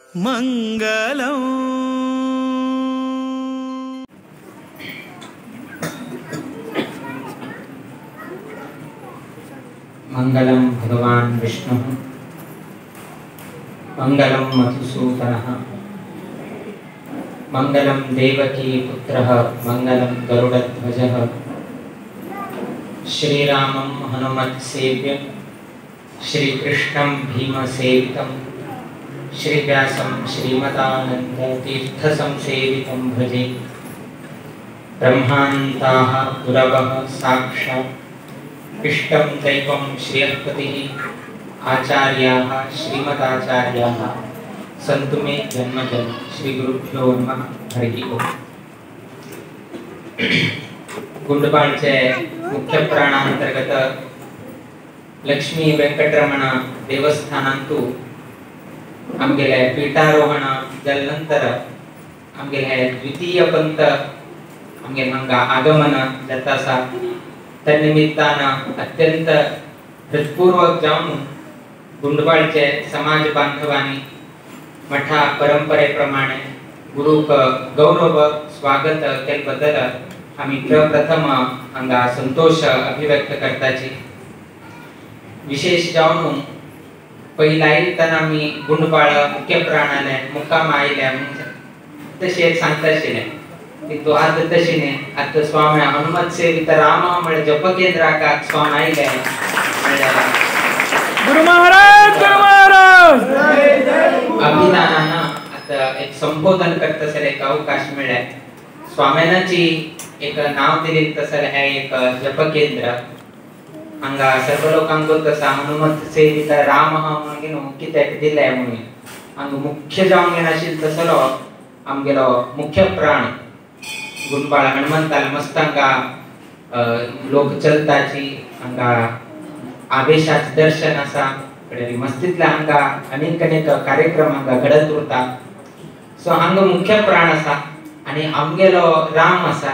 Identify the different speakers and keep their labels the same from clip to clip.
Speaker 1: मंगलम।
Speaker 2: मंगलम भगवान विष्णु, मंगलम मधुसूदनः, मंगलम देवकी पुत्रः, मंगलम गरुड़ध्वजः। श्रीरामं हनुमत्सेव्यं, श्रीकृष्णं भीमसेवितं, श्रीव्यासं श्रीमदानन्दतीर्थसंसेवितं भजे। ब्रह्मान्ताः गुरवः साक्षात् इष्टं दैवं श्रियःपतिः, आचार्याः श्रीमदाचार्याः सन्तु मे जन्म जन्म। श्री गुरुभ्यो नमः। हरिः ओम्। गुंडपाळचे मुख्य प्राणांतर्गत लक्ष्मी वेंकटरमण देवस्थानांतु आमगेले पीठारोहण जाले नंतर आमगेले द्वितीय पंत आमगेले हांगा आगमन जाता आसा। तन्निमित्तान अत्यंत हृत्पूर्वक जावन गुंडपाळचे समाज बांधवांनी मठा परंपरेप्रमाणे गुरूक गौरव स्वागत केल्ले बद्दल आमी प्रथम हांगा संतोष अभिव्यक्त करताची। विशेष जावन पयलीं आयतना आमी गुंडपाळ मुख्य प्राणाले मुक्काम आयले तशें सांगता आशिल्लें, किंतु आतां तशें न्ही। आतां स्वामी हनुमत सेवित राम म्हळ्यार जप केंद्राक स्वामी आयले।
Speaker 3: गुरु महाराज, गुरु महाराज
Speaker 2: अभिधानान आतां एक संबोधन करता एक अवकाश मेळ्ळे। स्वाम्यानाची एक नाव दिली तसं हे एक जप केंद्र हांगा सर्व लोकांक तसा हनुमत सेवित राम म्हणून कित्याक दिलें म्हणून हांगा मुख्य जावंक नाशिल्लो तसलो आमगेलो मुख्य प्राण गुंडपाळ हनुमंताल मस्त हांगा लोक चलताची, हांगा आवेशाचें दर्शन आसा। मस्तीतल्या हांगा अनेक अनेक कार्यक्रम हांगा घडत उरता। सो हांगा मुख्य प्राण आसा आनी आमगेलो राम आसा।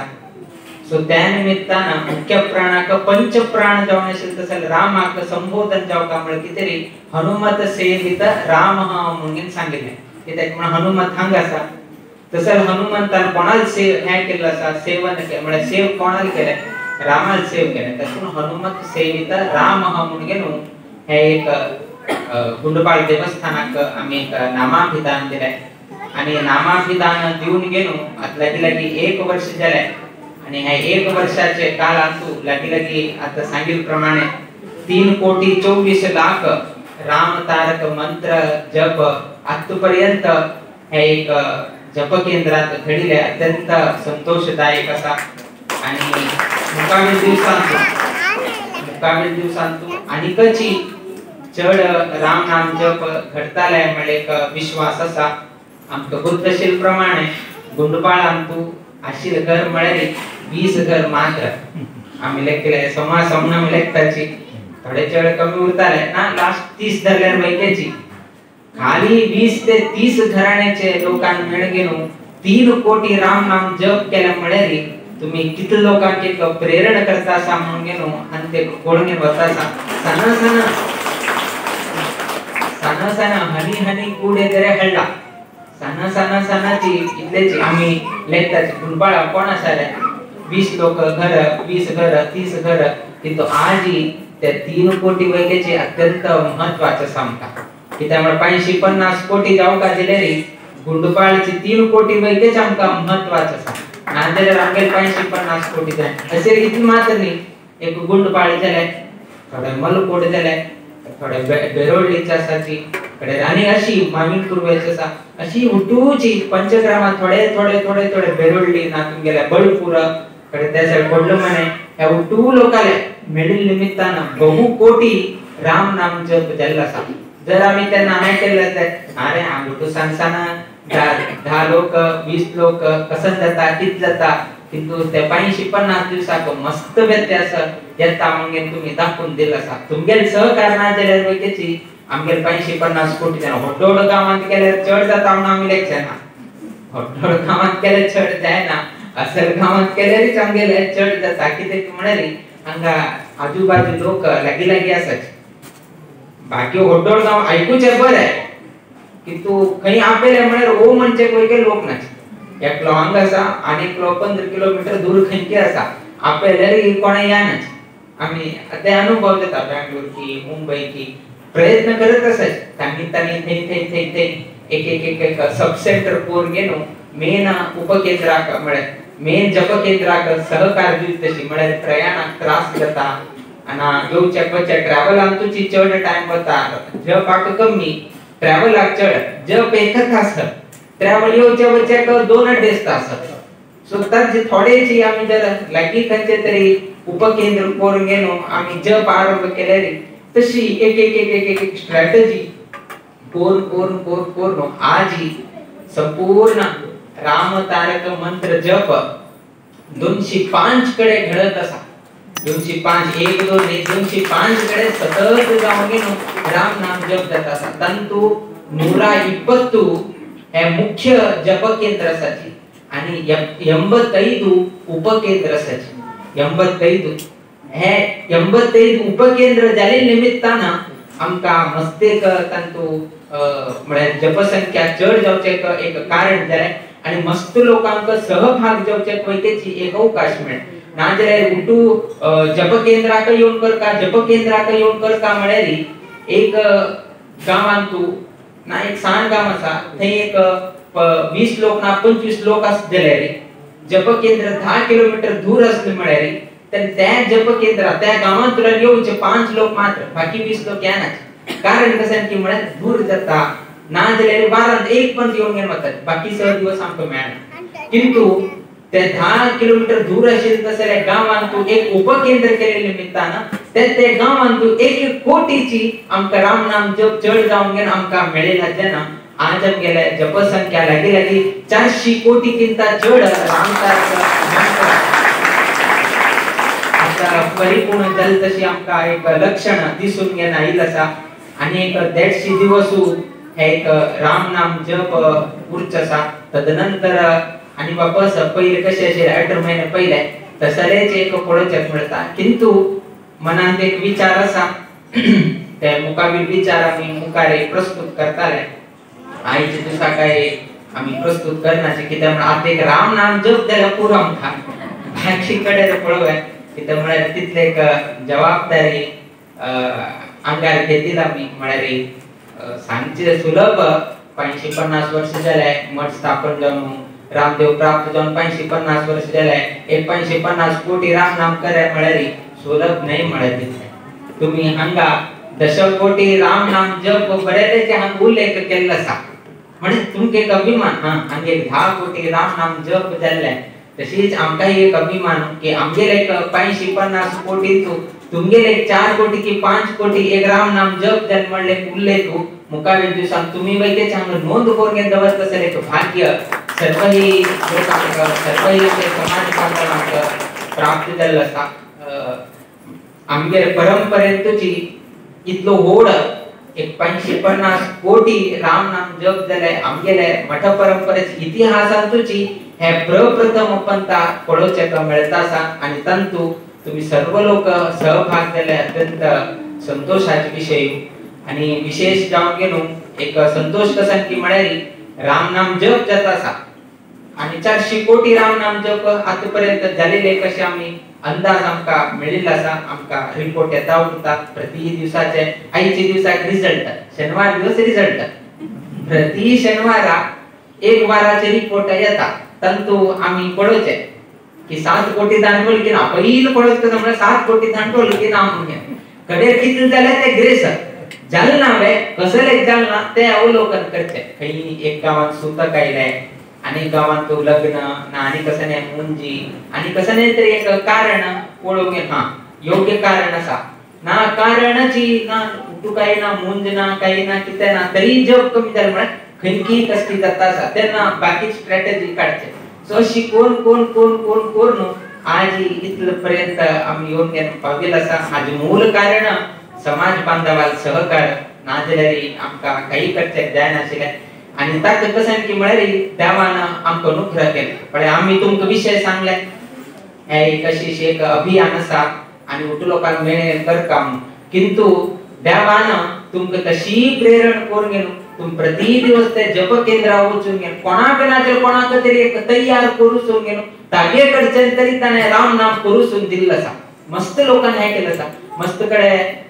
Speaker 2: सो त्या निमित्तान मुख्य प्राणाक पंच प्राण जावन आशिल्लो तसो रामाक संबोधन जावका म्हळ्यार कितें तरी हनुमत सेवित राम म्हणून सांगिल्लें। कित्याक म्हण हनुमत हांगा आसा, तसो हनुमंतान कोणाक सेव हें केल्लो आसा, सेवन म्हळ्यार सेव कोणाक केलें, रामाक सेव केलें। तातूंत हनुमत सेवित राम म्हणून न्हू हे एक गुंडपाळ देवस्थानाक आमी एक नामाभिधान दिलें आनी नामाभिधान दिवन गेलो आतां लागीं लागीं एक वर्ष जालें आनी ह्या एक वर्षाचे काळांतू लागीं लागीं आतां सांगिल्ले प्रमाणे 3,24,00,000 राम तारक मंत्र जप आतापर्यंत हे एक जप केंद्रात घडिल्लें अत्यंत संतोषदायक आसा। आनी मुखावेल दिवसांतू आनीकची चड राम नाम जप घडताले म्हळ्यार एक विश्वास आसा। आमकां बुद्धशील प्रमाणे गुंडपाळांतू आशिल्लें घर म्हळ्यार 20 घर मात्र आमी लेखले समा समण आमी लेखताची, थोडे चड कमी उरताले ना, लास्ट 30 धरल्यार वैकेची। खाली 20 ते 30 घराण्याचे लोकांक मेळगेन 3 कोटी राम नाम जप केले म्हळ्यार तुम्ही कितले लोकांक एक प्रेरणा करता आसा म्हणून घेवन आनी ते कोण वता आसा। सान सान सान सान हनी हनी कुडे तरे हळ्ळा सान सान सानाची इतलेची आमी लेखताची। गुंडपाळा कोण आसा रे 20 लोक घर, 20 घर, 30 घर, किंतु आजी ते 3 कोटी वैकेचे अत्यंत महत्वाचें आसा आमकां। कित्याक म्हळ्यार 550 कोटी जावंक दिलेरी गुंडपाळची 3 कोटी वैकेच आमकां महत्वाचें आसा, नाजाल्यार आमगेले 550 कोटी जाय अशें इतलें मात्र न्ही। एक गुंडपाळ जाले, थोडे मलकोट जाले, थोडे बेरोडलीचे आसाची कडे आनी अशी मामीन कुर्वेची आसा, अशी उठूची पंचग्रामां थोडे थोडे थोडे थोडे बेरोडली ना तुमगेले बळपूर कडे त्या सायड पडलो मने ह्या उठू लोकाले मेळिल्ले निमित्तान बहु कोटी राम नाम जप जाल्लो आसा। जर आमी तेन्ना हें केल्लें आसल्यार अरे हांगा उठू सान सान 10 लोक 20 लोक कसं जाता कितें जाता, किंतु ते 550 दिवसाक मस्त व्यत्यास येता म्हणून तुमी दाखोवन दिलो आसा। तुमगेले सहकार ना जाल्यार वैकेची आमगेले 550 कोटी जाण होड्डोड गांवांत केल्यार चड जाता म्हणून आमी लेखचे ना, होड्डोड गांवांत केल्यार चड जायना, असल गांवांत केल्यारच आमगेले चड जाता। कित्याक म्हळ्यार हांगा आजूबाजू लोक लागीं लागीं आसाची, बाकी होड्डोड गांव आयकुचें बरें, किंतु खंय आपयले म्हळ्यार ओ म्हणचे पळय लोक नाच एकलो हांगा आसा आनी एकलो 15 किलोमीटर दूर खंयचे आसा आपयल्यार कोणा येनाच. आमी ते अनुभव जाता बेंगलोर की मुंबई की प्रयत्न करत आसाच तांणी तांणी थंय थंय थंय थंय एक एक एक एक सब सेंटर करून घेवन मेन उपकेंद्राक म्हळ्यार मेन जपकेंद्राक सहकार दिवचे तशी म्हळ्यार प्रयाणाक त्रास जाता आनी येवच्याक वचच्या ट्रॅव्हलान तुजी चड टायम वता जपाक कमी ट्रॅव्हलाक चड जप एकच आसा ट्रॅव्हल येवच्या वचच्याक 2-2.5 तास. सो तांचे थोडेची आमी जर लागीं खंयचे तरी उपकेंद्र करून घेवन आमी जप आरंभ केल्यार तशी एक एक एक एक एक स्ट्रॅटजी करून करून करून करून आजी संपूर्ण राम तारक मंत्र जप 205 कडे घडत असा. 205 1 2 205 कडे सतत जावन घेवन राम नाम जप जाता आसा. तांतू 120 हे मुख्य जप केंद्र आसाची आणि 85 उपकेंद्र आसाची. 85 हे 85 उपकेंद्र जाले निमित्तान आमकां मस्तेक तांतू म्हळ्यार जपसंख्या चड जावचें एक कारण जालें आनी मस्त लोकांक सहभाग जावचे पळय एक अवकाश मेळ्ळें. नाजाल्यार उठू जपकेंद्राक येवन करता जपकेंद्राक येवन करता म्हळ्यार एक गांवांत तूं ना एक सान गांव आसा थंय एक 20 लोक ना 25 लोक आसले जाल्यार जपकेंद्र 10 किलोमीटर दूर आसले म्हळ्यार तर त्या जपकेंद्रा त्या गांवांतल्यान येवचे 5 लोक मात्र बाकी 20 लोक येनाच. कारण कशें की म्हळ्यार दूर जाता ना जाल्यार वारांत एक पण येवन घेवन वतात बाकी 6 दिवस आमकां मेळना. किंतु ते 10 किलोमीटर दूर आशिल्ले तसले गांवांत तूं एक उपकेंद्र केले निमित्तान ते ते गांवांत तूं 1 कोटीची आमकां राम नाम जप चड जावन घेवन आमकां मेळिल्लें जेन्ना आज आमगेले जपसंख्या लागीं लागीं 400 कोटी किंता चड राम तारक आतां परिपूर्ण जालें तशी आमकां एक लक्षण दिसून घेवन आयिल्लें आसा. आनी एक 150 दिवस हे एक राम नाम जप उरचो आसा. तदनंतर आनी वापस पयले कशें आशिल्लें 18 म्हयने पयले तसलेच एक पळोवच्याक मेळटा. किंतु मनांत एक विचार आसा ते मुखावेल विचार आमी मुखार प्रस्तुत करताले. आयचे दिसा काय आमी प्रस्तुत करनाचे कित्याक म्हळ्यार आतां एक राम नाम जप जाल्यार पुरो आमकां बाकी कडेन पळोवया कित्याक म्हळ्यार तितले एक जबाबदारी आंगार घेतील आमी म्हळ्यार सांगचे सुलभ 550 वर्ष जाले मठ स्थापन जावन रामदेव प्राप्त जावन 550 वर्ष जाले एक 550 कोटी राम नाम करे म्हळ्यार सुलभ न्हय म्हळ्यार तितलें. तुमी हांगा 10 कोटी राम नाम जप बरें हांगा उल्लेख केल्लो आसा म्हणजे तुमकां एक अभिमान हा हांगा एक 10 कोटी राम नाम जप जाल्लें. तशीच आमकां एक अभिमान की आमगेले एक 550 कोटी तुमगेले 4 कोटी की 5 कोटी एक राम नाम जप जालें म्हणलें उल्लेख मुखावेल दिवसान तुमी वयतेच हांगा नोंद करून दवरता तसलें एक भाग्य सर्वही लोकांक सर्वही समाज बांधवांक प्राप्त जाल्लो आसा. आमगेले परंपरेंतूच इतलो व्हड एक 550 कोटी राम नाम जप जाले आमगेले मठ परंपरेच्या इतिहासांतूच हे प्रप्रथम पंथा पळोवच्याक मेळता आसा आनी तांतू तुमी सर्व लोक सहभाग जाले अत्यंत संतोषाचे विशय. आनी विशेष जावन घेवन एक संतोष कसा की म्हळ्यार राम नाम जप जाता आसा आनी 400 कोटी राम नाम जप आतां पर्यंत जालेले कशें आमी अंदाज आमकां मेळिल्लो आसा. आमकां रिपोर्ट येता उरता प्रति दिवसाचे आयचे दिवसाक रिजल्ट शेनवार दिवस रिजल्ट प्रति शेनवारा एक वाराचे रिपोर्ट येता तांतू आमी पळोवचें की 7 कोटी दांडवल की ना पयलीं पळोवचें कसं म्हळ्यार 7 कोटी दांडवल की ना म्हणून कडेर कितलें जालें तें ग्रेस जालें ना वे कसलें जालें ना तें अवलोकन करचें. खंय एक गांवांत सुतक आयलें आनी गांवांत लग्न ना आनी कसं न्ही मुंजी आनी कसं न्ही तरी एक कारण पळोवंक हा योग्य कारण आसा ना कारणची ना तुका ना मुंज ना काही ना कितें ना तरी जप कमी जालें म्हळ्यार खंयची कसली जाता आसा तेन्ना बाकी स्ट्रॅटजी काडचे. सो अशी कोण कोण कोण कोण करून आज इतले पर्यंत आमी येवन घेवन पाविल्ले आसा. हाजें मूल कारण समाज बांधवाल सहकार ना जाल्यार आमकां काही करचें जायनाशिल्लें. आनी ताका कशें की म्हळ्यार देवान आमकां अनुग्रह केलो. पळय आमी तुमकां विशय सांगले हे एक अशी एक अभियान आसा आनी उठू लोकांक मेळ्ळें करता म्हणून किंतु देवान तुमकां तशी प्रेरण करून घेवन तुम प्रति दिवस ते जप केंद्रा वचून घेवन कोणाक ना कोणाक तरी एक तयार करूसून घेवन तागे कडच्यान तरी ताणें राम नाम करूसून दिल्लो आसा. मस्त लोकांनी हें केलें आसा. मस्त कडे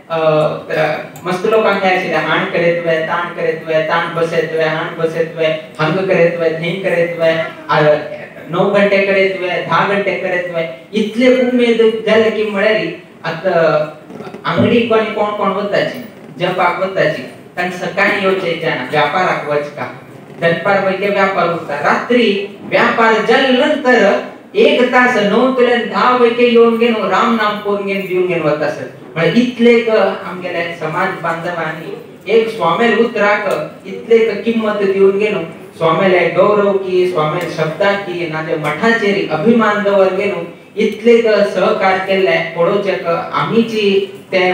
Speaker 2: मस्त लोकांक हें आशिल्लें हाण करीत वे ताण करीत वे ताण बसयत वे हाण बसयत वे हांग करीत वे थंय करीत वे 9 घंटे करीत वे 10 घंटे करीत वे इतले उमेद जाले की म्हळ्यार आतां आंगडी कोणी कोण कोण वताची जपाक वताची कारण सकाळी येवचे जाणा व्यापाराक वचका दनपार वयके व्यापार उरता रात्री व्यापार जाले नंतर 1 तास 9 ते 10 वयके येवन घेवन राम नाम करून घेवन दिवन घेवन वता सर. म्हळ्यार इतले आमगेले समाज बांधवांनी एक स्वामेल उतराक इतले किंमत दिवन घेवन स्वामेले गौरव की स्वामेल शब्दाक की नाजाल्यार मठाचेर अभिमान दवर घेवन इतले सहकार केल्ले पळोवचें आमीची ते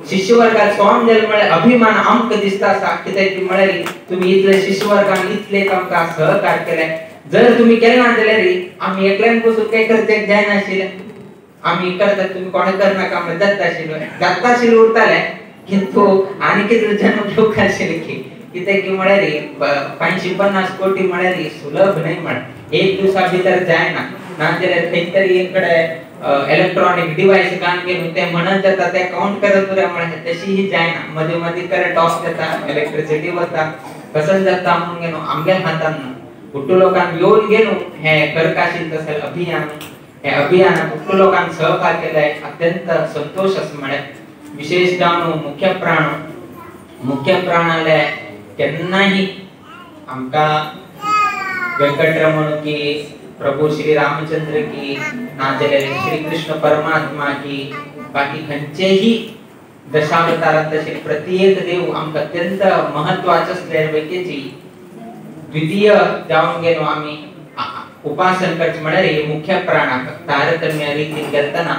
Speaker 2: शिष्यवर्गात स्वाम जाले म्हळ्यार अभिमान आमकां दिसता आसा. कित्याक की म्हळ्यार तुमी इतले शिष्यवर्गान इतले आमकां सहकार केले जर तुमी केले ना जाल्यार आमी एकल्यान बसून काय करचें जायनाशिल्लें. आमी करतात तुमी कोणें करनाका म्हळ्यार जाता आशिल्लो जाता आशिल्लें उरतालें किंतु आनी कितले जन्म घेवंक आशिल्लें की कित्याक की म्हळ्यार 550 कोटी म्हळ्यार सुलभ न्हय म्हळ्यार एक दिवसा भितर जायना. नाजाल्यार खंय तरी एक कडेन इलेक्ट्रॉनिक डिवायस घालून घेवन ते म्हणत जाता ते काउंट करत उरया म्हळ्यार तशी ही जायना. मदीं मदीं करंट ऑफ जाता इलेक्ट्रिसिटी वता कसं जाता म्हणून घेवन आमगेल्या हातान ना. कुट्टू लोकांक येवन घेवन हें करकाशील तसलें अभियान हे अभियानाक कुट्टू लोकांक सहकार केलाय अत्यंत संतोश आसा. म्हळ्यार विशेष जावन मुख्य प्राण मुख्य प्राणाले केन्नाही आमकां वेंकटरमण की प्रभु श्री रामचंद्र की नाजाल्यार श्री कृष्ण परमात्मा की बाकी खंयचेही दशावतारांत तशें प्रत्येक देव आमकां अत्यंत महत्वाचो आसले पैकीची द्वितीय जावन गेलो आमी उपासन करचें म्हळ्यार मुख्य प्राणाक तारतम्य रितीन गेलतना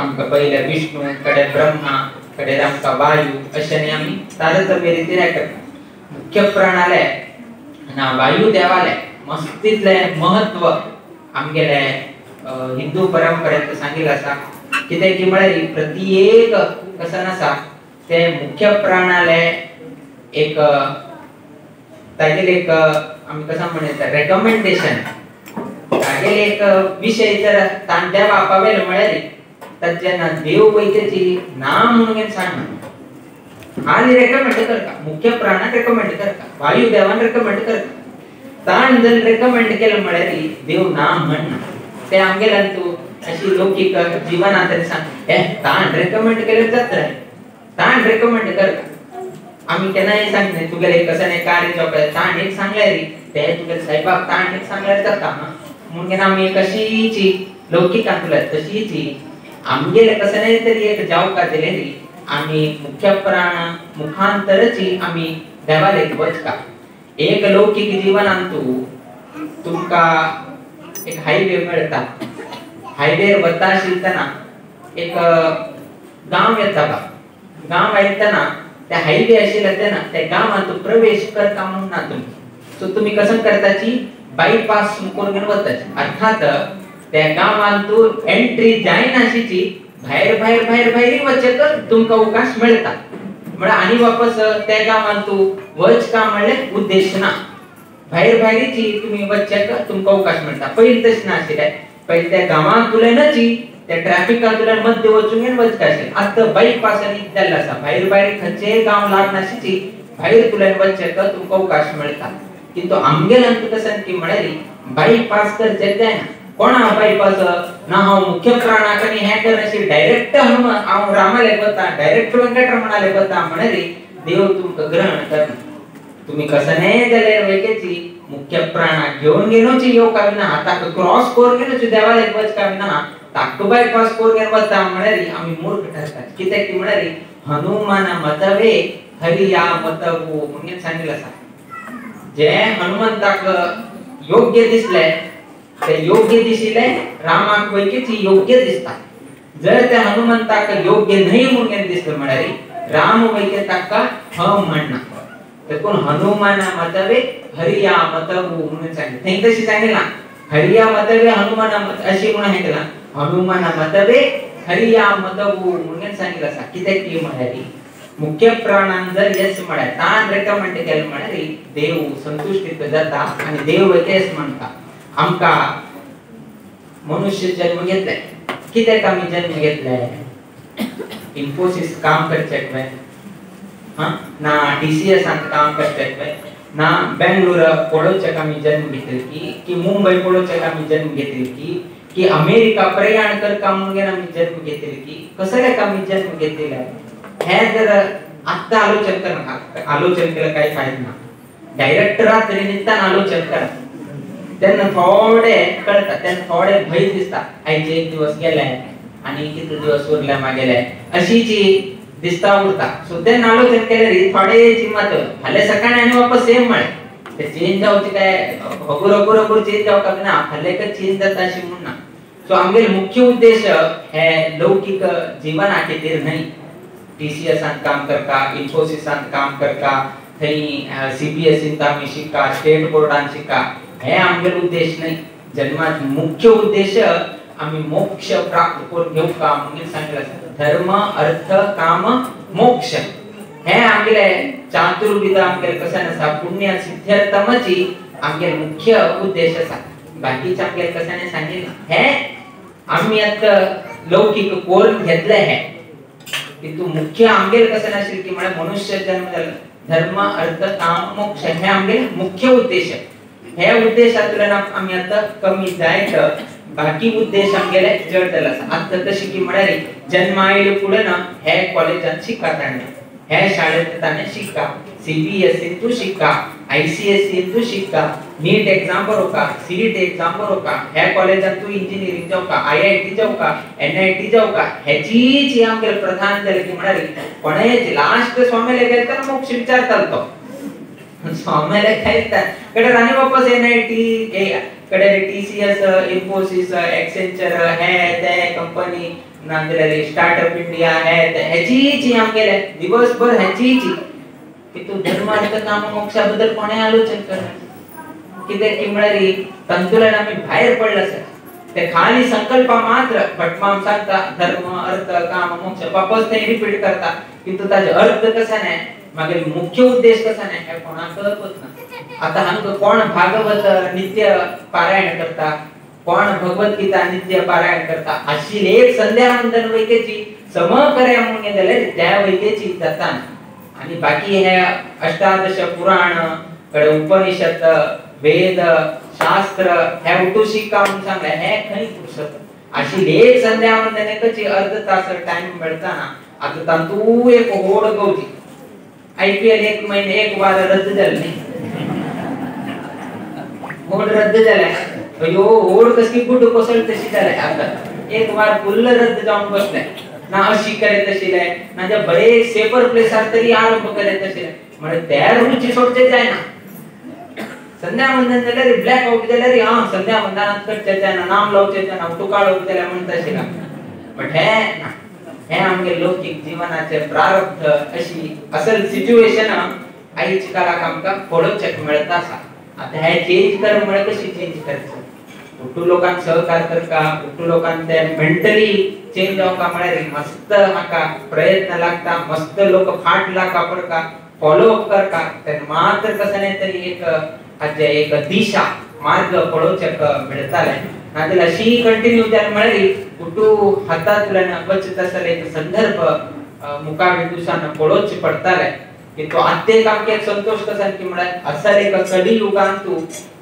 Speaker 2: आमकां पयले विष्णू कडे ब्रह्मा कडे आमकां वायू अशें आमी तारतम्य रितीन हें करता. मुख्य प्राणाले ना वायू देवाले मस्तीतलें महत्व आमगेले हिंदू परंपरेंत सांगिल्लें आसा. कित्याक की म्हळ्यार प्रत्येक कसन आसा ते मुख्य प्राणाले एक तागेले एक आमी कसं म्हणटा रेकमेंडेशन तागेले एक विशय जर ताण देवा पावेल म्हळ्यार ताजें देव वयतेची ना म्हणून सांगना आनी रेकमेंड करता मुख्य प्राणाक रेकमेंड करता वायू देवान रेकमेंड करता. ताण जर रेकमेंड केलें म्हळ्यार देव ना म्हणना ते आमगेल्यान तूं अशी लौकीक जिवनांत सांग हे ताण रेकमेंड केलें जाता ताण रेकमेंड करता. आमी केन्नाय सांगना तुगेलें कसलें कार्य जावपाक ताण एक सांगल्यार ते तुगेले सायबाक ताण एक सांगल्यार जाता म्हणून केन्ना आमी कशीची लौकिकांत उलयता तशीची आमगेलें कसलें तरी एक जावपाक दिलें आमी मुख्य प्राण मुखांतरची आमी देवालेक वचका. एक लौकीक जिवनांत तुमकां एक हायवे मेळटा हायवेर वता आशिल्तना एक गांव येता गांव येतना त्या हायवे आशिल्ले तेन्ना त्या गांवांत प्रवेश करता म्हणून ना तुमी सो तुमी कसं करताची बायपास करून घेवन वताची अर्थात त्या गांवांत एंट्री जायनाशीची भायर भायर भायर भायर वचक तुमकां अवकाश मेळटा म्हळ्यार आनी वापस त्या गांवांत वच का म्हणल्यार उद्देश ना भायर भायरीची तुमी वचक तुमकां अवकाश मेळटा. पयलीं तशें नाशिल्लें पयलीं त्या गांवांतल्यानच त्या ट्रॅफिकांतल्यान मध्य वचून वचका आशिल्लें. आतां बायपास आनी जाल्लो आसा भायर भायर खंयचेय गांव लागनाशिची भायर तुल्यान वचक तुमकां अवकाश मेळटा. किंतु आमगेल्यान कसं की म्हळ्यार बायपास करचें जायना कोणा बायपास ना हांव मुख्य प्राणाक आनी हें करनाशिल्लें डायरेक्ट हनुमान हांव रामालेक वता डायरेक्ट वेंकटरमणालेक वता म्हळ्यार देव तुमकां ग्रहण करना. तुमी कसनेय जाल्यार वयकेची मुख्य प्राणाक घेवन घेवची येवंक ना ताका क्रॉस करून घेवची देवालेक वचका ना ताका बायपास करून घेवन वता म्हळ्यार आमी मूर्ख ठरतात. कित्याक की म्हळ्यार हनुमान मतवे हरिया मतवू म्हणून सांगिल्लें आसा. जे हनुमंताक योग्य दिसले ते योग्य दिशिल्ले रामाक वयकेची योग्य दिसता. जर त्या हनुमंताक योग्य न्हय म्हणून दिसलें म्हळ्यार राम वयके ताका ह म्हणना. देखून हनुमान मतवे हरिया मतवू म्हणून सांगितलें थंय तशी सांगिल्लें ना हरिया मतवे हनुमान मत अशी म्हणून हें केलां हनुमान मतवे हरिया मतवू म्हणून सांगिल्लें आसा. कित्याक की म्हळ्यार मुख्य प्राणान जर येस म्हळ्यार तान रेकमेंड केलें म्हळ्यार देव संतुश्टीत जाता आनी देव येस म्हणटा आमकां मनुष्य जन्म घेतले कित्याक आमी जन्म घेतले इन्फोसिस काम करचें पळय हां ना टीसीएसांत काम करचें पळय ना बेंगलोर पळोवच्याक आमी जन्म घेतले की की मुंबय पळोवच्याक आमी जन्म घेतले की की अमेरिका प्रयाण करता म्हणून आमी जन्म घेतले की कसल्याक आमी जन्म घेतले हे जर आत्ता आलोचन करा आलोचन केलं काही फायदा ना डायरेक्ट रात्री नित्तान आलोचन करा तेन्ना थोडे कळता तेन्ना थोडे भंय दिसता आयचे एक दिवस गेले आनी कितले दिवस उरले मागेले अशी जी दिसता उरता सो तेन्ना आलोचन केल्यार थोडे मात फाल्यां सकाळी आनी वापस सेम म्हळें ते चेंज जावचे काय हगूर हगूर हगूर चेंज जावपाक ना फाल्यां चेंज जाता अशें म्हूण ना सो आमगेले मुख्य उद्देश हे लौकीक जिवना खातीर न्हय टीसीएसांत काम करता इन्फोसिसांत काम करता थंय सीबीएसईंत आमी शिका स्टेट बोर्डान शिका हे आमगेलो उद्देश न्हय जन्मात मुख्य उद्देश आमी मोक्ष प्राप्त करून घेवका म्हणून सांगलें आसा धर्म अर्थ काम मोक्ष हे आमगेले चातुर्विध आमगेले कशें आसा पुण्य सिद्ध्यर्थमची आमगेले मुख्य उद्देश आसा बाकीचे आमगेले कशाने सांगितलं हे आमी आतां लौकीक करून घेतले हे किंतु मुख्य आमगेले कशें नाशिल्लें की म्हळ्यार मनुष्य जन्म जालो धर्म अर्थ काम मोक्ष हे आमगेले मुख्य उद्देश हे उद्देशांतल्यान आमी आतां कमी जायत बाकी उद्देश आमगेले जड जाले आसा आतां तशें की म्हळ्यार जन्म आयले फुडें ना हे कॉलेजांत शिका ताणें हे शाळेंत ताणें शिका सीबीएसईन तूं शिका आयसीएसईन तूं शिका नीट एग्जाम बरोवका सीईटी एग्जाम बरोवका हे कॉलेजांत तूं इंजिनियरींग जावका आयआयटी जावका एनआयटी जावका हेचीच आमगेले प्रधान जालें की म्हळ्यार कोणेच लास्ट स्वामीले गेले तर मोक्ष विचारतालो तो स्वामीले खेळटा कडे आनी वापस एनआयटी कडे टीसीएस इन्फोसिस एक्सेंचर हे ते कंपनी नाजाल्यार स्टार्टअप इंडिया हे ते हेचीच आमगेले दिवसभर हेचीच किंतु धर्म अर्थ काम मोक्षा बद्दल कोणें आलोचन करना कित्याक की म्हळ्यार तातूंतल्यान आमी भायर पडला सर ते खाली संकल्प मात्र भटमाम सांगता धर्म अर्थ काम मोक्ष वापस ते रिपीट करता किंतु ताजे अर्थ कसा न्हय मागीर मुख्य उद्देश कसा न्हय हे कोणाक ना आतां हांकां कोण भागवत नित्य पारायण करता कोण भगवद्गीता नित्य पारायण करता अशी एक संध्या वंदन वैकेची सम कर्या म्हणून जाल्यार त्या वैकेची जाता आणि बाकी हे अष्टादश पुराण कडे उपनिषद वेद शास्त्र हे उठू शिका म्हणून सांगले हे खंय पुरुषत अशी एक संध्या वंदन एकची अर्ध तास टाइम मेळता ना आतां तातूंत एक होड गवची आयपीएल एक महिने एक वार रद्द जालें न्ही होड रद्द जालें अयो होड कसली गुड्ड कोसळ तशी जालें आतां एक वार फुल्ल रद्द जावन बसलें ना अशी करे तशी ना जे बरे सेफर प्लेसार तरी आरंभ करे तशी म्हणजे त्या रुची सोडचे जायना संध्या वंदन जाल्यार ब्लॅक आउट जाल्यार हां संध्या वंदनात करचे जायना नाम लावचे जायना तुकाळ जाल्यार म्हणटा तशी बट हे ना हे आमगे लौकीक जीवनाचे प्रारब्ध अशी असल सिच्युएशन आयज काळाक आमकां पळोवचेक मेळता आसा आतां हे चेंज कर म्हळ्यार कशी चेंज करचें उठू लोकांक सहकार करका उठू लोकांक ते मेंटली चेंज जावका म्हळ्यार मस्त म्हाका प्रयत्न लागता मस्त लोक फाट लागता पडका फॉलो अप करका तेन्ना मात्र कशें न्हय तरी एक हाजे एक दिशा मार्ग पळोवचेक मेळटालें नाजाल्यार अशी कंटिन्यू जालें म्हळ्यार उठू हातांतल्यान वचत आसले एक संदर्भ मुखावे दिवसान पळोवचें पडटालें की तो आत्तेक आमकां एक संतोष कसा की म्हळ्यार असल एक कलियुगांतू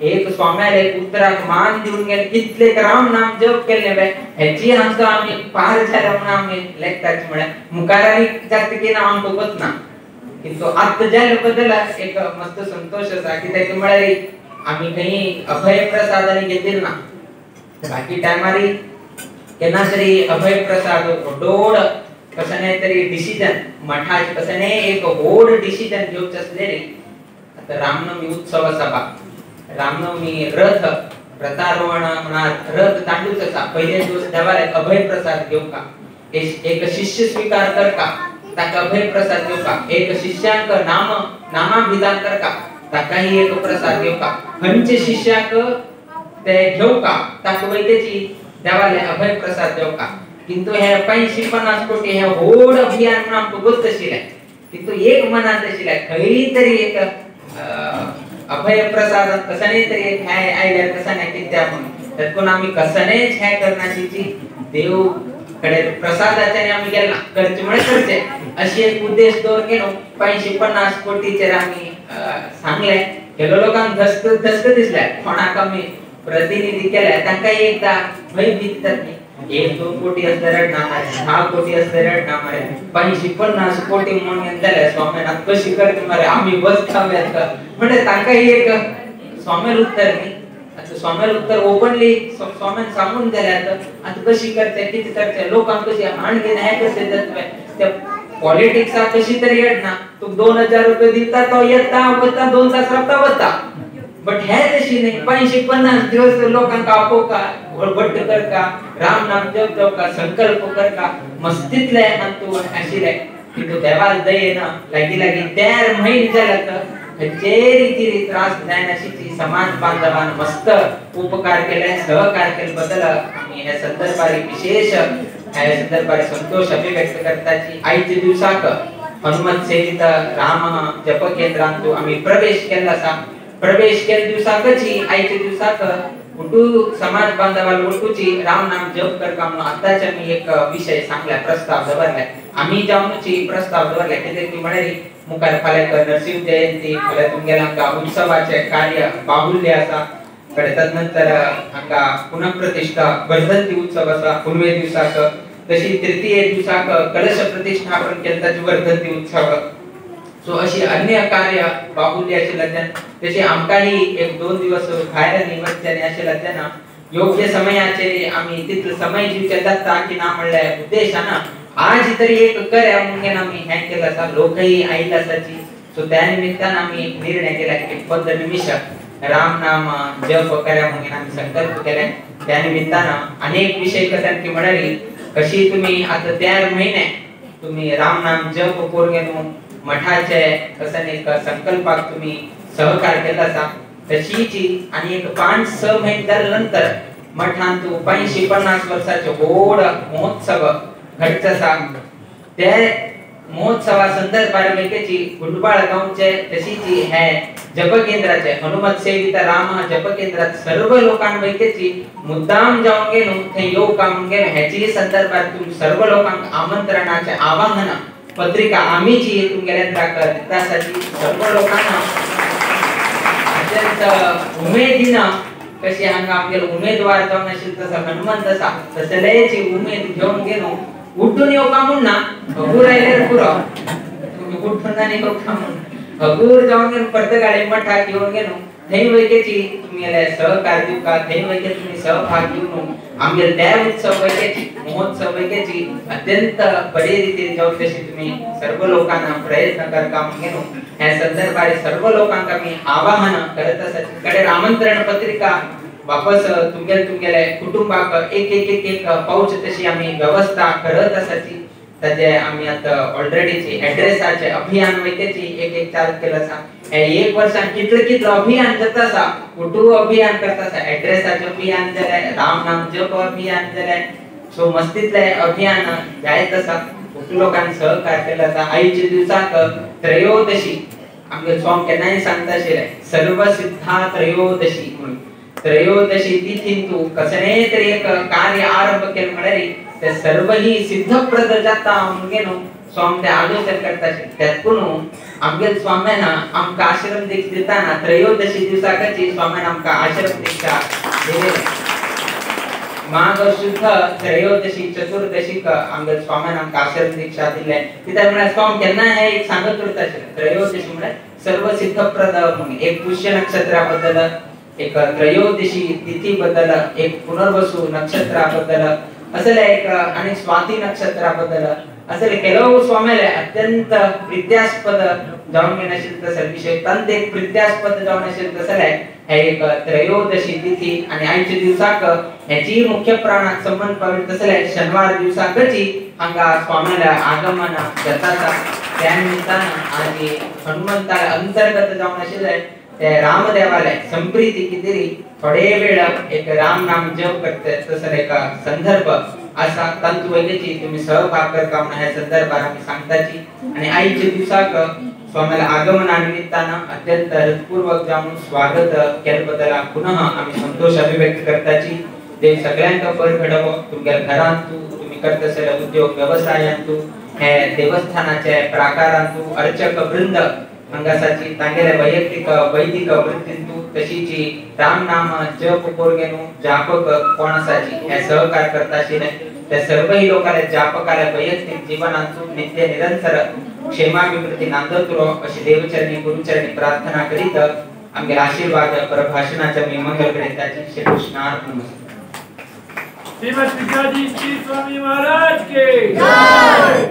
Speaker 2: एक स्वाम्याले उतराक मान दिवन गेले कितले राम नाम जप केल्ले बे हेची आमकां आमी पार जाल्या म्हणून आमी लेखताची म्हळ्यार मुखारानी जाता की ना आमकां वच ना किंतु आत्तां जाल्या बद्दल एक मस्त संतोष आसा कित्याक म्हळ्यार आमी खंय अभय प्रसाद आनी घेतील ना बाकी टायमारी केन्ना तरी अभय प्रसाद व्हडोड कशें न्हय तरी डिसिजन मठाचे कशें न्हय एक व्हड डिसिजन घेवचें आसलें रे आतां रामनवमी उत्सव आसा बा रामनवमी रथ रथारोहण म्हणा रथ तांडूच आसा पयले दिवस देवाक अभय प्रसाद घेवका एक शिष्य स्वीकार करका ताका अभय प्रसाद घेवका एक शिष्यांक नाम नामाभिधान करका ताकाही एक प्रसाद घेवका खंयचे शिष्याक ते घेवका ताका वैद्याची देवाले अभय प्रसाद देवका किंतु हे 85-50 कोटी हे व्हड अभियान म्हणून आमकां गोत आशिल्लें तितू एक मनांत आशिल्लें खंय तरी एक अभय प्रसाद कसने तरी एक हें आयल्यार कसने कित्याक म्हणून तेतून आमी कसनेच हें करनाशिची देव कडे प्रसादाच्याने आमी गेला करचे म्हळ्यार करचे अशी एक उद्देश दवरून गेलो. 550 कोटीचेर आमी सांगले गेलो लोकांक धस्क धस्क दिसले कोणाक आमी प्रतिनिधी केले तांकां एकदां भंय भीती जातली 1-2 कोटी असले रडना मारे 10 कोटी असले रडना मारे 550 कोटी म्हणून जाल्यार स्वाम्यान आतां कशी करता मरे आमी बसता म्हणजे तांकां एक स्वाम्याल उत्तर न्ही. आतां स्वाम्याल उत्तर ओपनली स्वाम्यान सांगून जाल्यार आतां कशी करचे कितें करचे लोकांक कशी हाण घेवन हें कशें जातलें त्या पॉलिटिक्साक कशी तरी येना तुका 2000 रुपये दिता तो येता वता 2 तास रावता वता बट हे तशी न्ही 550 दिवस लोकांक आपोवका भट्ट करका राम नाम जप जपका संकल्प करका मस्तीतले हातून आशिल्ले तितू देवाल दयेन लागीं लागीं 1.5 म्हयने जाले खंयचे रितीन त्रास जायनाशिल्ली समाज बांधवान मस्त उपकार केले सहकार केले बद्दल आमी ह्या संदर्भार विशेष ह्या संदर्भार संतोष अभिव्यक्त करताची. आयच्या दिवसाक हनुमत सेवित राम जप केंद्रांतू आमी प्रवेश केल्लो आसा. प्रवेश केल्ल्या दिवसाकच आयच्या दिवसाक उटू समाज बांधवाला उठूची राम नाम जप करका म्हणून आतांच आमी एक विशय सांगला प्रस्ताव दवरलाय. आमी जावनूची प्रस्ताव दवरलाय कित्याक ती म्हळ्यार मुखार फाल्यां नरसिंह जयंती फाल्यां तुमगेल्या हांगा उत्सवाचें कार्य बाहुल्य आसा कडे तदनंतर हांगा पुनःप्रतिष्ठा वर्धंती उत्सव आसा पुनवे दिवसाक तशी तृतीय दिवसाक कलश प्रतिष्ठापन केलें ताची वर्धंती उत्सव सो अशी अन्य कार्य बाहुल्य आशिल्ल्यान तशी आमकांय 1-2 दिवस भायर वचचें आशिल्ल्यान योग्य समयाचेर आमी तितलो समय दिवचे जाता की ना म्हणल्यार उद्देशान आज तरी एक करया म्हणून आमी हें केलें आसा. लोकय आयिल्ले आसाची सो त्या निमित्तान आमी एक निर्णय केला की 15 निमिश राम नाम जप करया म्हणून आमी संकल्प केले. त्या निमित्तान अनेक विशय कसन की म्हळ्यार कशी तुमी आतां 1.5 म्हयने तुमी राम नाम जप करून घेवन मठाचे कसन एक संकल्पाक तुम्ही सहकार केला आसा तशीची आनी एक 5-6 म्हयने जाल्या नंतर मठांत 550 वर्साचे व्हड महोत्सव घडचो आसा. ते महोत्सवा संदर्भार वेगळी गुंडबाळ गांवचे तशीची हे जप केंद्राचे हनुमत सेवित राम जप केंद्रात सर्व लोकांपैकीची मुद्दाम जावन गेलो थंय येवका म्हणून गेलो हेची संदर्भात तुमी सर्व लोकांक आमंत्रणाचे आवाहन पत्रिका आमीची तुमगेल्या दिता. सर्व लोकांना अत्यंत उमेदीन कशी हांगा आमगेलो उमेदवार जावन आशिल्लो तसो हनुमंत आसा तसलेची उमेद घेवन गेलो उठून येवका म्हूण ना हगूर आयल्यार पुरो तुमी उठून आनी येवका म्हूण हगूर जावन गेलो पर्तगाळे मठाक येवन गेलो थंय वैकेची तुमगेले सहकार दिवका थंय वैके तुमी सहभाग घेवन आमगेले देव उत्सव वैकेची महोत्सव वैकेची अत्यंत बरे रितीन जावन तशी तुमी सर्व लोकांना प्रयत्न करता म्हणून गेलो. ह्या संदर्भार सर्व लोकांक आमी आवाहन करत आसा. कडेन आमंत्रण पत्रिका वापस तुमगेले तुमगेले कुटुंबाक एक एक एक एक पावच तशी आमी व्यवस्था करत आसाची. ताजे आमी आतां ऑलरेडीची एड्रेसाचे अभियान वैकेची एक एक चालू केलं आसा. हे एक वर्सान कितले कितलो अभियान जाता आसा कुटुंब अभियान करता आसा एड्रेसाचें अभियान जालें राम नाम जप अभियान जालें सो मस्तीतलें अभियान जायत आसा. खूब लोकांनी सहकार केलो आसा. आयच्या दिवसाक त्रयोदशी आमगे स्वामी केन्नाय सांगता आशिल्लें सर्वसिद्धा त्रयोदशी म्हणून त्रयोदशी तिथींतू कसलें तरी एक कार्य आरंभ केलें म्हळ्यार ते सर्वही सिद्धप्रद जाता म्हणून न्हू स्वामी ते आलोचन करता. त्यातून आमगेल स्वाम्यान आमकां आश्रम दीक्षा दिताना त्रयोदशी दिवसाकची स्वाम्यान आमकां आश्रम दीक्षा दिली. माघ शुद्ध त्रयोदशी चतुर्दशीक आमगेल स्वाम्यान आमकां आश्रम दीक्षा दिले. कित्याक म्हळ्यार स्वामी केन्ना हे एक सांगत उरता आशिल्ले त्रयोदशी म्हळ्यार सर्व सिद्धप्रद म्हणून एक पुष्य नक्षत्रा बद्दल एक त्रयोदशी तिथी बद्दल एक पुनर्वसु नक्षत्रा बद्दल असले एक आणि स्वाती नक्षत्रा बद्दल असले ಕೆಲವು स्वाम्याले अत्यंत प्रित्यास्पद जावन घेनाशिल्ले तसले विशय तंत एक प्रित्यास्पद जावन आशिल्ले तसले हे एक त्रयोदशी तिथी आणि आयच्या दिवसाक हेची मुख्य प्राणाक संबंध पाविल्ले तसले शनिवार दिवसाकची हांगा स्वाम्याले आगमन जाता. त्या निमित्तान आनी हनुमंता अंतर्गत जावन आशिल्ले ते रामदेवाले संप्रीती कितें थोडे वेळ एक राम नाम जप करते तसले एक संदर्भ आसा तांतू वयल्याची तुम्ही सहभाग करता म्हणून ह्या संदर्भात आमी सांगताची. आणि आयच्या दिवसाक स्वामीला आगमना निमित्तानं अत्यंत हृदपूर्वक जाऊन स्वागत केल्याबद्दल पुनः आमी संतोष अभिव्यक्त करताची. देव सगळ्यांका बरं घडवो, तुमच्या घरांतू तुम्ही करत असलेल्या उद्योग व्यवसायांतू, हे देवस्थानाचे प्राकारांतू अर्चक वृंद हांगासाची तांगेले वैयक्तिक वैदिक वृत्तींतू तशीची रामनाम जप पोरगेनू जापक कोण आसाची हे सहकार करताशिले त्या सर्वही लोकांना जापकाल्या वैयक्तिक जीवनांतू नित्य निरंतर क्षेमाभिवृद्धी नांदत रो अशी देवचरणी गुरुचरणी प्रार्थना करीत आमगे आशीर्वाद परभाषणाच्या मी मंगल करीताची. श्री कृष्णार्पणमस्तु.
Speaker 3: श्रीमद विद्याधीश स्वामी महाराज के जय.